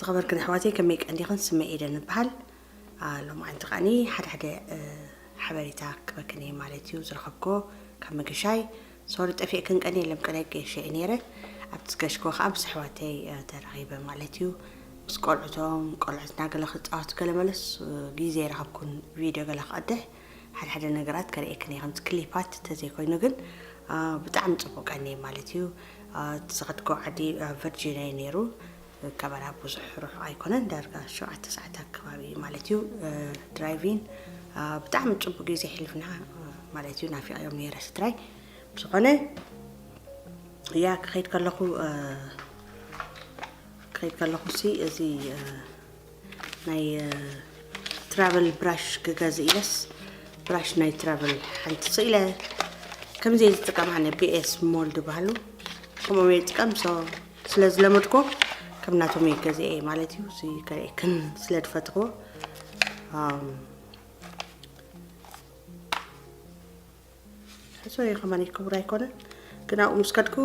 ዝኸበርክን ኣሕዋተይ፣ ከመይ ቀኒኽን? ስመይ ኤደን እበሃል። ሎማዓንቲ ከዓኒ ሓደ ሓደ ሓበሬታ ክበክን እየ ማለት እዩ ዝረኸብኮ ካብ መገሻይ። ሶሪ ጠፊእክን ቀኒ የለም ቀዳይ ገይሸ እየ ነይረ። ኣብቲ ዝገሽኮ ከዓ ምስ ኣሕዋተይ ተራኺበ ማለት እዩ። ምስ ቆልዑቶም ቆልዑትና ገለ ክፃወቱ ገለ መለስ ግዜ ረኸብኩን ቪድዮ ገለ ክቐድሕ ሓደ ሓደ ነገራት ከርእየክን እየ ከምቲ ክሊፓት ተዘይኮይኑ ግን ብጣዕሚ ፅቡቅ ቀኒ ማለት እዩ። ዝኸድኮ ዓዲ ቨርጂኒያ እዩ ነይሩ። ካባና ብዙሕ ርሑቕ ኣይኮነን፣ ዳርጋ ሸውዓተ ሰዓት ኣከባቢ ማለት እዩ። ድራይቪን ብጣዕሚ ጽቡቅ ግዜ ሕልፍና ማለት እዩ። ናፊቐዮም ነይረ ስድራይ። ብዝኾነ ያ ክኸይድ ከለኹ ክኸይድ ከለኹ ሲ እዚ ናይ ትራቨል ብራሽ ክገዝእ ኢለስ ብራሽ ናይ ትራቨል ሓንቲ ስኢለ ከምዚ ዝጥቀም ኣነ ቢኤስ ሞል ዝበሃሉ ከምኦም እየ ዝጥቀም። ሶ ስለ ዝለመድኮ ከም ናቶም እየ ገዚኤ ማለት እዩ። እዚ ከርእየክን ስለ ዝፈትኽዎ ሕሶ እየ ከማን ክቡር ኣይኮነን። ግን ኣብኡ ምስ ከድኩ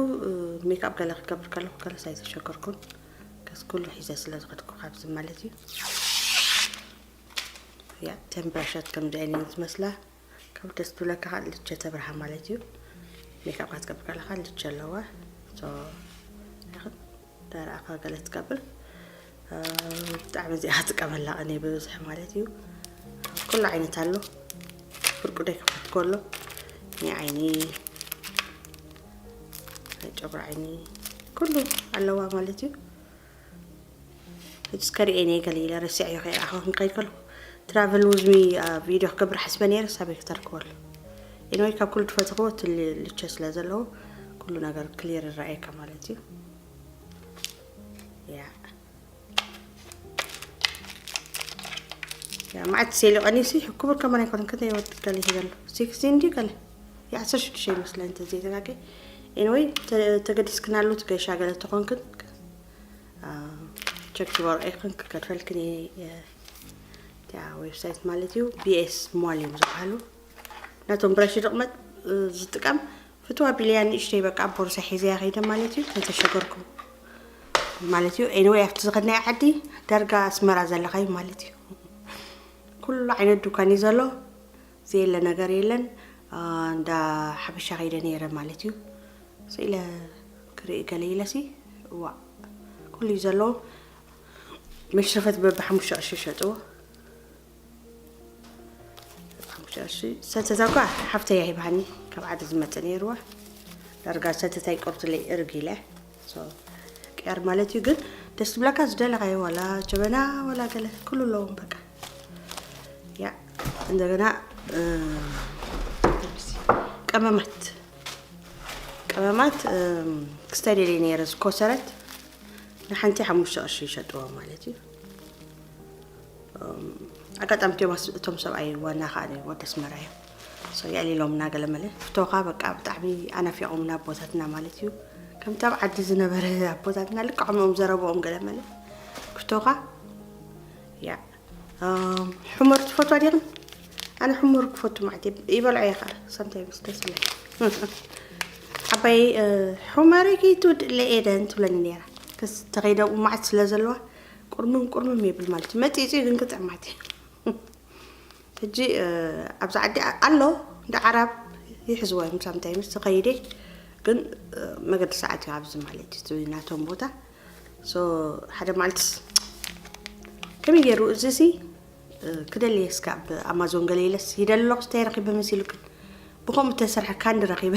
ሜክኣፕ ገለ ክገብር ከለኹ ገለስ ኣይተሸገርኩን። ከስ ኩሉ ሒዘ ስለ ዝኸድኩ ካብዚ ማለት እዩ። ያ ተን ብራሻት ከምዚ ኣይነን ዝመስላ ካብ ደስ ትብለካ ከዓ ልቸ ተብርሃ ማለት እዩ። ሜክኣፕ ክትገብር ከለካ ልቸ ኣለዋ። ሶ ያኽል ዳርኣኻ ገለ ትገብር ብጣዕሚ እዚኣ ትጥቀመላ ቀኒ ብብዝሒ ማለት እዩ። ኩሉ ዓይነት ኣሎ። ፍርቁ ደይ ክፈት ከሎ ናይ ዓይኒ ናይ ጨጉሪ ዓይኒ ኩሉ ኣለዋ ማለት እዩ። ሕጂ እስከ ርእየን እየ ገለ ኢለ ረሲዐዮ ከይረኣኹ ክንከይድ ከለኹ ትራቨል ውዝሚ ቪድዮ ክገብር ሓስበ ነይረ ሳበይ ክተርክበሉ። ኤንወይ ካብ ኩሉ ትፈትኽዎ እቲ ልቸ ስለ ዘለዎ ኩሉ ነገር ክሊር ይረኣየካ ማለት እዩ። ያ ያ ማዕት ሴሊ ቀኒሲ ክቡር ከመን ኣይኮነን ከተ ይወድ ገለ ይበሉ ሲክስቲን ድዩ ገለ የዓሰርተ ሽዱሽተ ይመስለኒ እንተዘይተጋገ። ኤንወይ ተገዲስክናሉ ትገሻ ገለ ተኾንክን ቸክ ትበርኦ ኢኽን ክከድፈልክን እየ። እቲኣ ዌብሳይት ማለት እዩ ቢኤስ ሞል እዮም ዝበሃሉ። ናቶም ብራሽ ድቕመጥ ዝጥቀም ፍትዋ ቢልያ ንእሽተይ በቃ ቦርሳ ሒዘያ ከይደ ማለት እዩ። ከይተሸገርኩም ማለት እዩ። ኤንወይ ኣብቲ ዝኸድናዮ ዓዲ ዳርጋ ኣስመራ ዘለኻዩ ማለት እዩ። ኩሉ ዓይነት ዱካን እዩ ዘሎ። ዘየለ ነገር የለን። እንዳ ሓበሻ ከይደ ነይረ ማለት እዩ። ስኢለ ክርኢ ገለ ኢለሲ ዋ ኩሉ እዩ ዘለዎ። መሽረፈት በብሓሙሽተ ቅርሺ ይሸጥዎ። ሓሙሽተ ቅርሺ ሰተታ እኳ ሓፍተይ ሂባኒ ካብ ዓዲ ዝመፀ ነይርዋ። ዳርጋ ሰተታይ ቆርትለይ እርግ ኢለ ቅያር ማለት እዩ። ግን ደስ ትብለካ ዝደለካዮ ዋላ ጀበና ዋላ ገለ ኩሉ ኣለዎም በቃ። ያ እንደገና ቀመማት ቀመማት ክስተደልየ ነይረ ዝኮሰረት ንሓንቲ ሓሙሽተ ቅርሺ ይሸጥዎ ማለት እዩ። ኣጋጣሚ እቶም ኣስ- እቶም ሰብኣይ ዋና ከዓ ወዲ ኣስመራ እዮም። So የዕሊሎም እና ገለመለ ክፍቶኻ በቃ ብጣዕሚ ኣናፊቖምና ኣቦታትና ማለት እዩ። ከምቲ ኣብ ዓዲ ዝነበረ ኣቦታትና ልክዕ ከምኦም ዘረብኦም ገለመለ ክፍቶኻ ያ እም፣ ሕመር ትፈትዋ ዲኽን? ኣነ ሕመር ክፈቱ ማለት ይበልዖ እየ ከዓ sometimes ደስ ይብል። ዓባይ ሕመር ከይትወድእ ለኤደን ትብለኒ ነይራ። ክስ ተኸይደ ኣብኡ መዓት ስለ ዘለዋ ቁርምም ቁርምም የብል ማለት እዩ። መፂፂ ግን ክጥዕማት እዩ። ሕጂ ኣብዚ ዓዲ ኣሎ እንደ ዓራብ ይሕዝዎ እዮም sometimes ተኸይደ ግን መገዲ ሰዓት እዩ ኣብዚ ማለት እዩ ናቶም ቦታ። So ሓደ መዓልትስ ከመይ ገይሩ እዚ ሲ ክደልየ እስካ ኣብ ኣማዞን ገለ ኢለስ ይደሊ ኣለኹ ስታይ ረኪበ መሲሉክን ብከምኡ ተሰርሐ ካንዲ ረኪበ።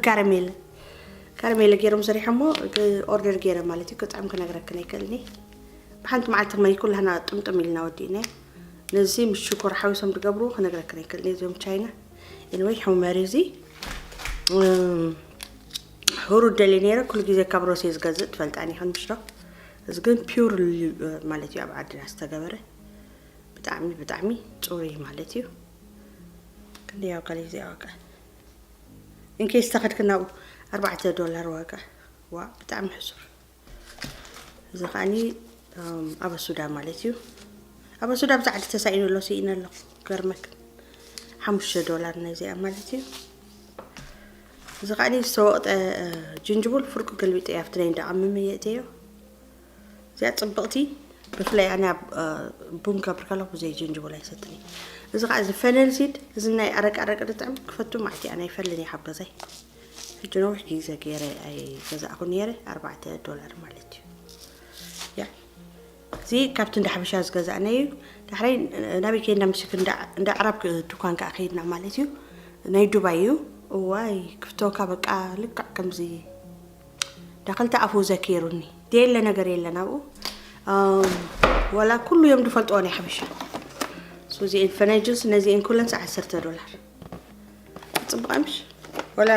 ካረሜል ካረሜል ገይሮም ሰሪሖሞ ኦርደር ገይረ ማለት እዩ። ክጥዕም ክነግረክን ኣይክእልኒ። ብሓንቲ መዓልቲ ከማይ ኩላህና ጥምጥም ኢልና ወዲእና ነዚ ምስ ሽኮር ሓዊሶም ዝገብሩ ክነግረክን ኣይክእልኒ እዚኦም ቻይና። Anyway ሕመር እዚ ህሩድ ደሊ ነይረ ኩሉ ግዜ ካብ ሮሴ ዝገዝእ ትፈልጣኒ ይኽን ምሽዶ። እዚ ግን ፒውር ማለት እዩ ኣብ ዓድና ዝተገበረ ብጣዕሚ ብጣዕሚ ፅሩይ ማለት እዩ። ክንደይ ኣብ ካሊእ እዚኣ ዋጋ ኢንኬስ ተኸድክና ኣርባዕተ ዶላር ዋጋ ዋ ብጣዕሚ ሕሱር። እዚ ከዓኒ ኣበሱዳ ማለት እዩ። ኣበሱዳ ብዛዕዲ ተሳኢኑ ኣሎ ስኢነ ኣለኹ ገርመክ ሓሙሽተ ዶላር ነዚኣ ማለት እዩ። እዚ ከዓኒ ዝተወቕጠ ጅንጅቡል ፍርቁ ገልቢጠ ኣብቲ ናይ እንዳቐመመ የእተዮ። እዚኣ ጽብቕቲ። ብፍላይ ኣነ ኣብ ቡን ከብር ከለኹ ብዘይ ጅንጅቡል ኣይሰትን። እዚ ከዓ እዚ ፈነል ሲድ፣ እዚ ናይ ኣረቂ ኣረቂ ዝጥዕም ክፈቱ ማለት እየ። ኣነ ኣይፈልን እየ ካብ ገዛይ። ሕጂ ነዊሕ ግዜ ገይረ ኣይገዛእኹ ነይረ፣ ኣርባዕተ ዶላር ማለት እዩ። ያ፣ እዚ ካብቲ እንዳ ሓበሻ ዝገዛእናዮ እዩ። ዳሕራይ ናበይ ከይድና፣ ምሽክ እንዳ ኣዕራብ ድኳን ከዓ ከይድና ማለት እዩ። ናይ ዱባይ እዩ። እዋይ፣ ክፍተወካ በቃ፣ ልክዕ ከምዚ ዳኸልተ ኣፉ ዘኪሩኒ። ደየለ ነገር የለን ኣብኡ። ዋላ ኩሉ እዮም ዝፈልጥዎ ናይ ሓበሻ። ሶ እዚኤን ፈነጅስ ነዚኤን ኩለን ዓሰርተ ዶላር። ጽቡቕ ኣምሽ። ዋላ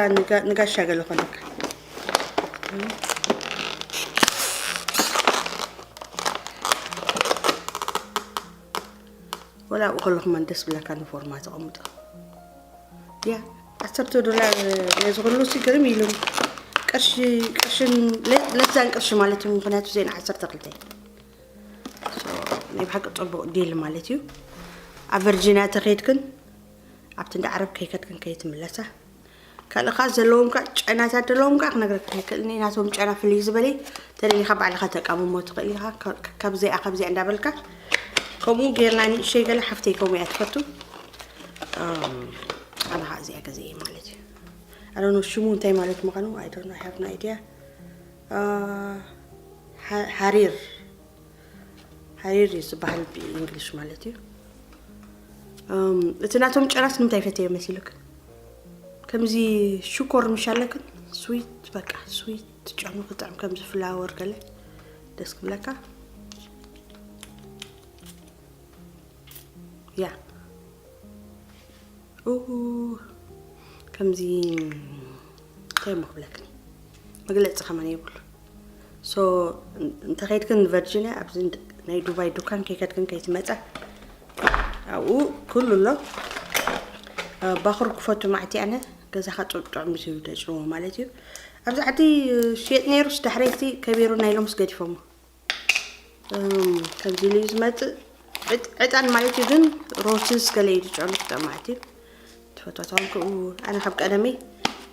ንጋሻ ገለ ኮነካ። ዋላ ኣብኡ ከለኹም ደስ ብለካ ንፎርማ ተቐምጦ። ያ፣ ዓሰርተ ዶላር ነዚ ኩሉ ሲ ግርም ኢሉኒ። ቅርሺ፣ ቅርሽን፣ ለዛን ቅርሺ ማለት እዩ፣ ምኽንያቱ ዜና ዓሰርተ ክልተ። ሶ፣ ናይ ብሓቂ ጽቡቕ ዲል ማለት እዩ። ኣብ ቨርጂንያ ተኸይድክን፣ ኣብቲ እንዳ ዓረብ ከይከድክን ከይትምለሳ። ካልእ ኸዓ ዘለዎም ከ ጨናታት ዘለዎም ከ ክነግረካ ይክእል እየ። ናቶም ጨና ፍልይ ዝበለ ተደሊኻ ባዕልኻ ተቃምሞ ትኽእል ኢኻ። ካብ ዚኣ ካብ ዚኣ እንዳበልካ ከምኡ ጌርና ንእሸይ ገለ ሓፍተይ ከምኡ እያ ትፈቱ። ኣነ ኸዓ እዚኣ ገዚአ ማለት እዩ። ኣሮኖ ሽሙ እንታይ ማለት ምዃኑ ኣይዶኖ ሃቭ ኖ ኣይድያ። ሓሪር ሓሪር እዩ ዝበሃል ብእንግሊሽ ማለት እዩ። እቲ ናቶም ጨናስ ንምንታይ ፈተዮ መሲሉክ? ከምዚ ሽኮር ምሽ ኣለክን ስዊት፣ በቃ ስዊት ጨኑ ክጥዕም ከምዚ ፍላወር ገለ ደስ ክብለካ። ያ ኡ ከምዚ እንታይ እሞ ክብለክን መግለፂ ከማን የብሉ። ሶ እንተኸይድክን ቨርጂንያ ኣብዚ ናይ ዱባይ ዱካን ከይከድክን ከይትመፃ ኣብኡ ኩሉ ኣሎ። ባኹር ክፈቱ ማዕቲ ኣነ ገዛኻ ጥዑም እዩ ደጭዎ ማለት እዩ። ኣብዚ ዓዲ ሽየጥ ነይሩስ ዳሕረይቲ ከቢሩ ናይ ሎምስ ገዲፎሞ። ከምዚ ኢሉ እዩ ዝመፅእ። ዕጣን ማለት እዩ ግን ሮስስ ገለ እዩ ዝጨኑ ክጠማዕት እዩ። ትፈትዋ ተኾንኩ ኣነ ካብ ቀደመይ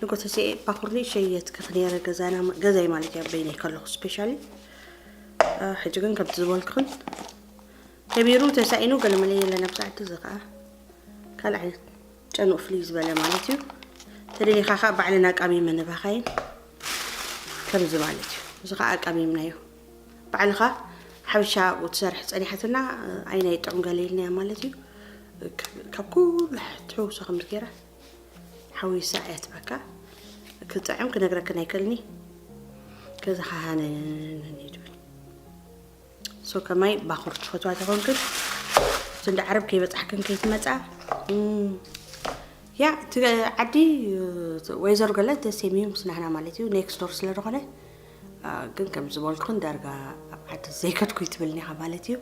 ንጎተሴ ባኩርኒ ሸየት ክኽነረ ገዛና ገዛይ ማለት እዩ በይነይ ከለኹ ስፔሻሊ። ሕጂ ግን ከምቲ ዝበልክኽን ከቢሩ ተሳኢኑ ገለ መለ የለን ኣብ ሰዓት እዚ ከዓ ካልእ ዓይነት ጨንኡ ፍልይ ዝበለ ማለት እዩ። ተደሊኻ ከዓ ባዕልና ኣቃሚመ ንባኻይን ከምዚ ማለት እዩ። እዚ ከዓ ኣቃሚምናዮ ባዕልኻ ሓበሻ ኣብኡ ትሰርሕ ጸኒሓትና ኣይናይ ጥዑም ገለ ኢልናያ ማለት እዩ። ካብ ኩሉ ትሕውሶ ከምዚ ገይራ ሓዊሳ እያ ትበካ። ክጥዕም ክነግረክን ኣይክእልኒ። ከዚ ከዓ ሃነነነ ይብል። ሶ ከማይ ባኹር ትፈትዋ ተኾንክን እቲ እንዳ ዓረብ ከይበጻሕክን ከይትመጻ። ያ እቲ ዓዲ ወይዘር ገለ ተሰሚዩ ምስ ናህና ማለት እዩ ኔክስት ዶር ስለ ዝኾነ። ግን ከም ዝበልኩን ዳርጋ ኣብ ዓዲ ዘይከድኩ ይትብልኒ ኢኻ ማለት እዩ።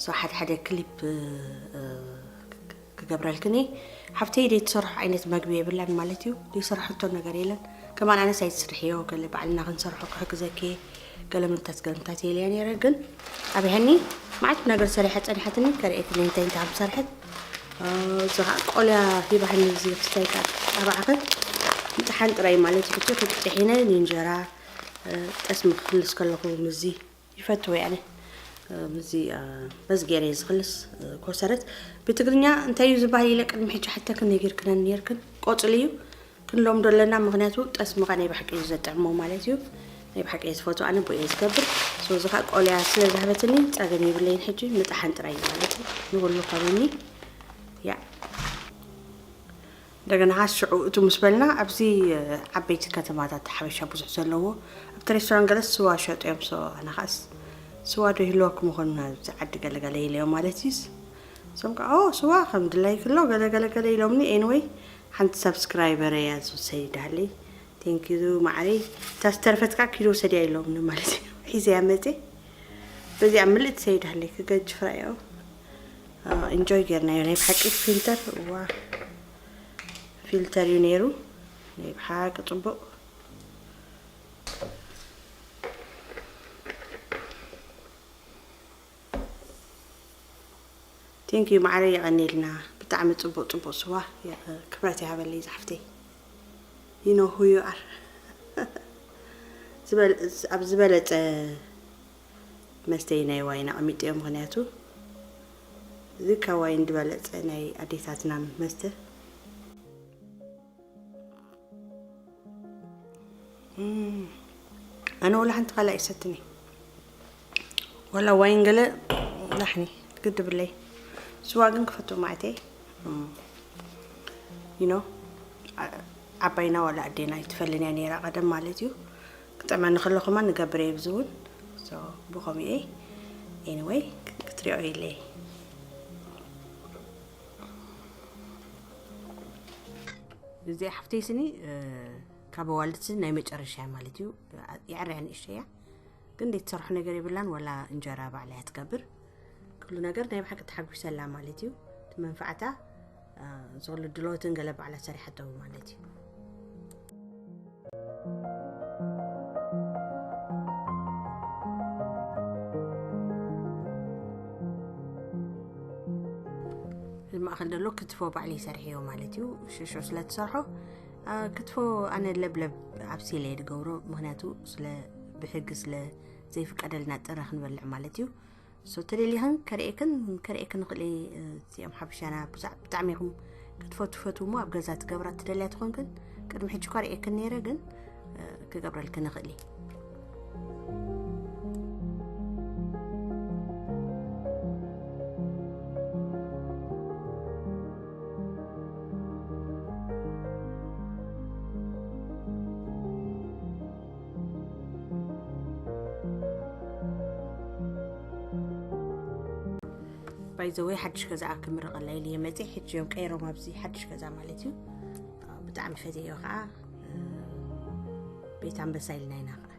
ሶ ሓደ ሓደ ክሊፕ ክገብረልክን እየ። ሓፍተይ ደይ ትሰርሖ ዓይነት መግቢ የብላን ማለት እዩ። ደይ ሰርሐቶ ነገር የለን። ከማን ኣነስ ኣይትስርሕዮ ገለ ባዕልና ክንሰርሖ ክሕግዘኪ ገለ ምንታት ገለ ምንታት የልያ ነይረ ግን ኣብሐኒ ማለት ነገር ሰሪሐ ጸኒሐትኒ ከርእየክን እንታይ እንታይ ከም ዝሰርሐት። እዚ ኸዓ ቆልያ ሂባህኒ እዚ ክስታይ ካብ ኣባዕኸ ምጥሓን ጥራይ ማለት እዩ። ሕጂ ክትጥሒነ ንእንጀራ ጠስሚ ክኽልስ ከለኹ ምዚ ይፈትዎ እየ ኣነ። ምዚ በዚ ገይረ እየ ዝኽልስ። ኮሰረት ብትግርኛ እንታይ እዩ ዝበሃል ኢለ ቅድሚ ሕጂ ሓተክን ነጊርክነን ነይርክን። ቆጽሊ እዩ ክንለምዶ ኣለና፣ ምኽንያቱ ጠስምኻ ናይ ብሓቂ እዩ ዘጥዕሞ ማለት እዩ። ናይ ብሓቂ እየ ዝፈትዎ ኣነ ብኡ እየ ዝገብር። ሶ እዚ ኸዓ ቆልያ ስለ ዝሃበትኒ ጸገም የብለይን። ሕጂ ምጥሓን ጥራይ እዩ ማለት እዩ ንኹሉ ከበኒ። ያ እንደገና ኸዓ ሽዑ እቱ ምስ በልና ኣብዚ ዓበይቲ ከተማታት ሓበሻ ብዙሕ ዘለዎ ኣብቲ ሬስቶራንት ገለስ ስዋ ሸጡ እዮም። ሶ ኣነ ኸዓስ ስዋ ዶ ይህልወኩም ይኾን ኣብዚ ዓዲ ገለገለ ኢለዮም ማለት እዩስ እሶም ከዓ ኦ ስዋ ከም ድላይ ክሎ ገለገለገለ ኢሎምኒ። ኤንወይ ሓንቲ ሳብስክራይበር እያ ዝውሰድ ይዳሃለይ። ቴንኪዩ ማዕረይ። እታ ዝተረፈት ከዓ ኪዶ ውሰድያ ኢሎምኒ ማለት እዩ። ሒዘያ መፅየ በዚኣ ምልእቲ ሰይዳሃለይ ክገጅ ፍራዮ። ኢንጆይ ጌርናዮ ናይ ብሓቂ ፊልተር እዋ ፊልተር እዩ ነይሩ ናይ ብሓቂ ፅቡቕ። ቴንክ ዩ ማዕረ የቐኒልና። ብጣዕሚ ፅቡቕ ፅቡቕ ስዋ። ክብረት ይሃበለይ ዝሓፍተይ። You know who you are. ዝበል- ኣብ ዝበለጸ መስተይ ናይ ዋይን ኣቐሚጠዮ። ምኽንያቱ እዚ ካብ ዋይን ዝበለጸ ናይ ኣዴታትና መስተ። እም፣ ኣነ ወላ ሓንቲ ካልእ ኣይሰትን እየ። ወላ ዋይን ገለ ላሕኒ ግድብለይ። ስዋ ግን ክፈቱ ማዕተይ። እም፣ you know፣ ዓ- ዓባይና ወላ ኣዴና ኣይትፈልንያ ነይራ ቀደም ማለት እዩ። ክጥዕመኒ ከሎ ከማን ንገብር እየ ብዚ እውን። So፣ ብኸምኡ እየ። Anyway፣ ክትሪኦ ኢለ እየ። እዚኣ ሓፍተይ ስኒ ካብ ኣዋልድሲ ናይ መጨረሻ እያ ማለት እዩ። የዕርያ ንእሽተያ ግን ዘይትሰርሖ ነገር የብላን። ወላ እንጀራ ባዕላ እያ ትገብር። ኩሉ ነገር ናይ ብሓቂ ተሓጒሰላ ማለት እዩ። እቲ መንፋዕታ ዝኽሉ ድሎትን ገለ ባዕላ ሰሪሓቶ ማለት እዩ። ማእኸል ዘሎ ክትፎ ባዕለይ ሰርሐዮ ማለት እዩ። ሽሾ ስለ ትሰርሖ ክትፎ ኣነ ለብለብ ኣብሲለ እየ ዝገብሮ። ምኽንያቱ ስለ ብሕጊ ስለ ዘይፍቀደልና ጥረ ክንበልዕ ማለት እዩ። So ተደሊኽን ከርእየክን ከርእየክን ንኽእል እየ። እዚኦም ሓበሻና ብዛዕ- ብጣዕሚ ኢኹም ክትፈቱ ፈትዉ እሞ ኣብ ገዛ ትገብራ ትደልያ ትኾንክን ቅድሚ ሕጂ እኳ ርእየክን ነይረ ግን ክገብረልክን ንኽእል እየ። ባይዘወይ ሓድሽ ገዛ ክምረቐላ ኢለ እየ መፅእ። ሕጂ እዮም ቀይሮም ኣብዚ ሓድሽ ገዛ ማለት እዩ። ብጣዕሚ ፈትየዮ ከዓ። ቤት ኣንበሳ ኢልና ኢና ከዓ።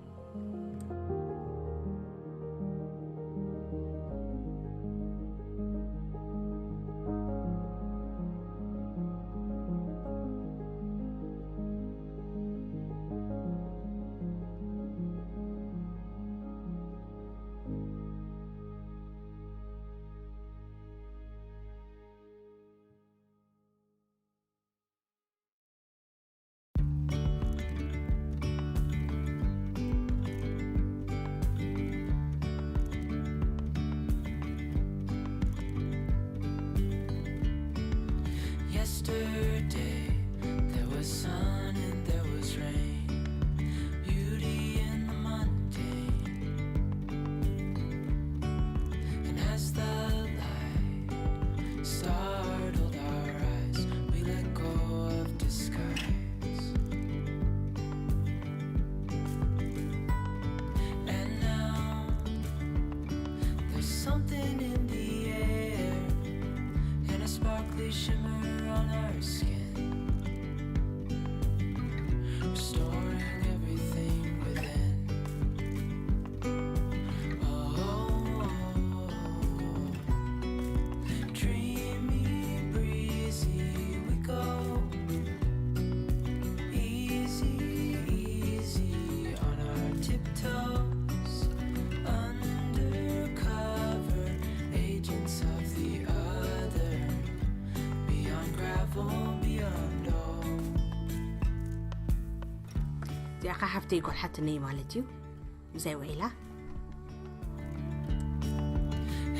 Yesterday, there was sun and there was rain. Beauty in the mundane. And as the light startled our eyes, we let go of disguise. And now there's something in the air and a sparkly shimmer on our skin, restoring everything within. Oh, dreamy, breezy, we go. Easy, easy on our tiptoes. Undercover agents of the other. Beyond gravel, beyond all. እዚኣ ኸዓ ሓፍተይ ጓል ሓትነይ ማለት እዩ። ብዘይ ውዒላ።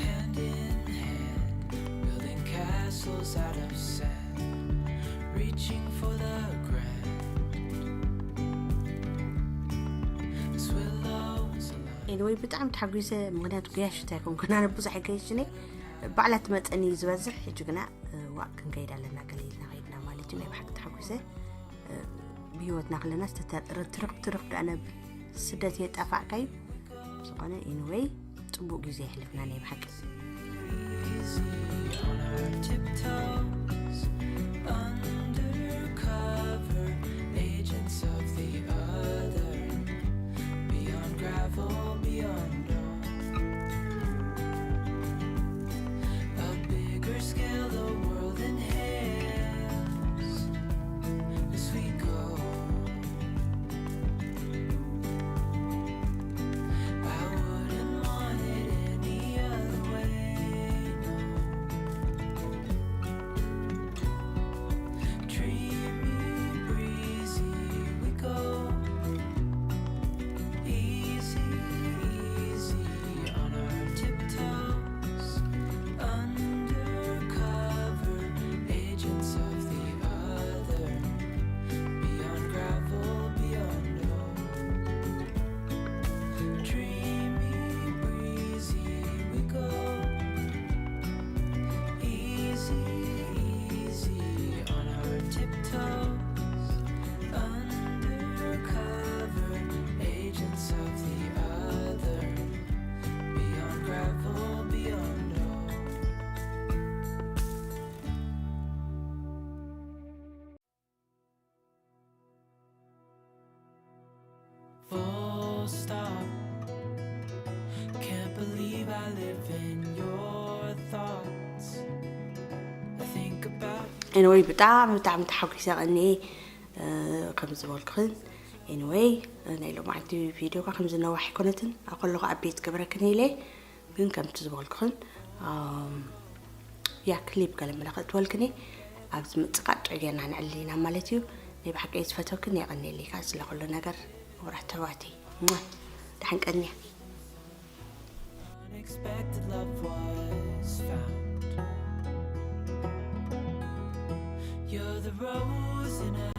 Hand in hand, building castles out of sand, reaching for the grand. This willow is alive. Anyway፣ ብጣዕሚ ተሓጒሰ፣ ምኽንያቱ ገያሽት ኣይኮንኩን፣ ኣነ ብዙሕ ኣይገይሽን እየ። ባዕላ ትመፀኒ እዩ ዝበዝሕ። ሕጂ ግና ዋእ ክንከይድ ኣለና፣ ገለ ኢልና ከይድና ማለት እዩ። ናይ ብሓቂ ተሓጒሰ። ብህይወትና ከለና ዝተተ- ትርኽ ትርኽ ደኣ ነብ ስደት የጣፋእካዩ። ዝኾነ ኢንወይ ጽቡቅ ግዜ የሕልፍና ናይ ብሓቂ። Easy on our tiptoes, undercover agents of the other, beyond gravel, beyond dawn. A bigger scale the world inhales as we go. I wouldn't want it any other way. Anyway ብጣዕሚ ብጣዕሚ ተሓጒሰ ቀኒ ከም ዝበልኩኽን። Anyway ናይ ሎማዓንቲ ቪድዮ ካ ከምዚ ነዋሕ ኣይኮነትን። ኣብ ከለኹ ኣብ ቤት ገብረክን ኢለ ግን ከምቲ ዝበልኩኽን ያ ክሊፕ ገለ መለ ክእትወልክኒ ኣብዚ ምፅቃጥ ጌርና ንዕልል ኢና ማለት እዩ። ናይ ብሓቂ ዝፈተክን የቐኒልካ ስለ ኩሉ ነገር ክቡራት ኣሕዋተይ። ደሓን ቀንያ። Unexpected love was found. You're the rose in a